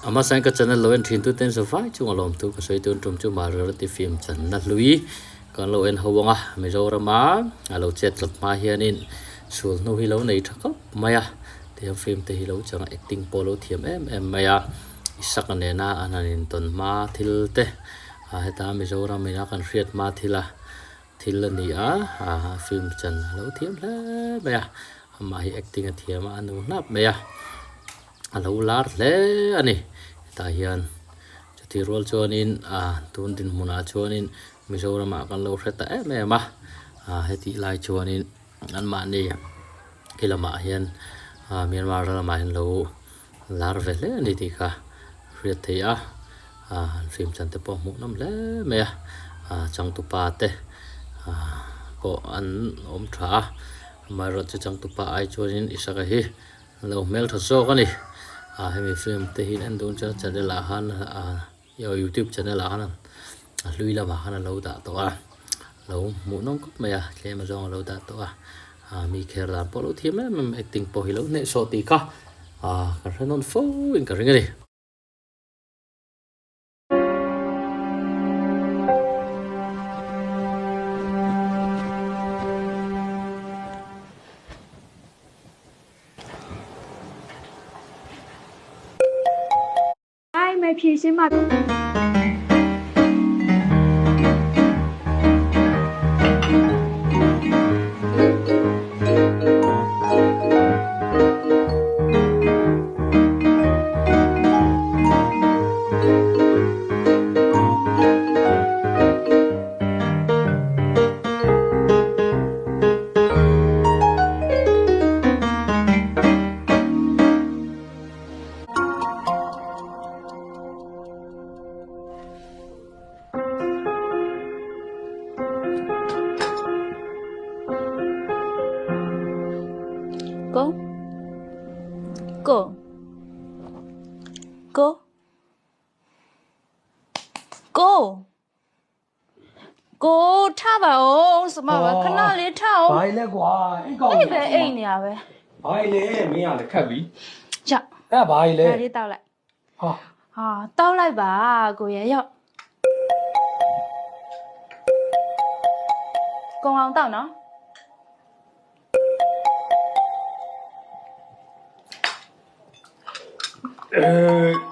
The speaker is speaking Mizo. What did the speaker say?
A hmasain ka channel lo en thin tu ten zavai chunga lawmthu ka sawi tun tum chu Maruti film channa hlui kan lo en ho ang a, Mizorama a lo chet tlat hma hianin sul hnu hi lo nei tha khawp mai a, tihian film te hi lo chang a acting pawh a lo thiam em em mai a, Isaka nena an han intawn hma thil te ah heta Mizoram ina kan hriat hma thil a thil a ni a, ah film chan a lo thiam hle mai a, amah hi acting a thiam a a nu hnap mai a. A lo lar hle a ni hetah hian chutih rual chuanin ah tun dinhmunah chuanin Mizoramah kan lo hre ta em em a ah hetih lai chuanin anmahni khi lamah hian ah Myanmar lamah hian lo lar ve hle a ni tih kha hriat theih a ah an film chan te pawh hmuh nawm hle mai a ah changtupa te ah pawh an awm tha a amaherawhchu changtupa ai chuanin Isaka hi. A lo hmel tha zawk a ni. Ah hemi film te hi en dun chuan channel ah khan ah youtube channel ah khan a hlui lamah khan a lo dah tawh a lo hmuh nawm khawp mai a tlem azawng a lo dah tawh a ah mi kher dan pawh a lo thiam em em acting pawh hi lo hnehsawh tih kha ah ka hre nawn fo in ka ring a ni. အိုင်မဖြည့်ရှင်းပါ ကိုကိုကိုကိုကိုထပါအောင်စမပါခဏလေးထအောင် ဘာလဲကွာအဲ့ကောင် အဲ့ပဲအိတ်နေရပဲ ဘာလဲမင်းကလည်းခက်ပြီ ကြောက် အဲ့ဘာလဲ ဒါလေးတောက်လိုက် ဟာ ဟာတောက်လိုက်ပါကိုရဲ့ရောက်ကုံအောင်တောက်နော် အဲ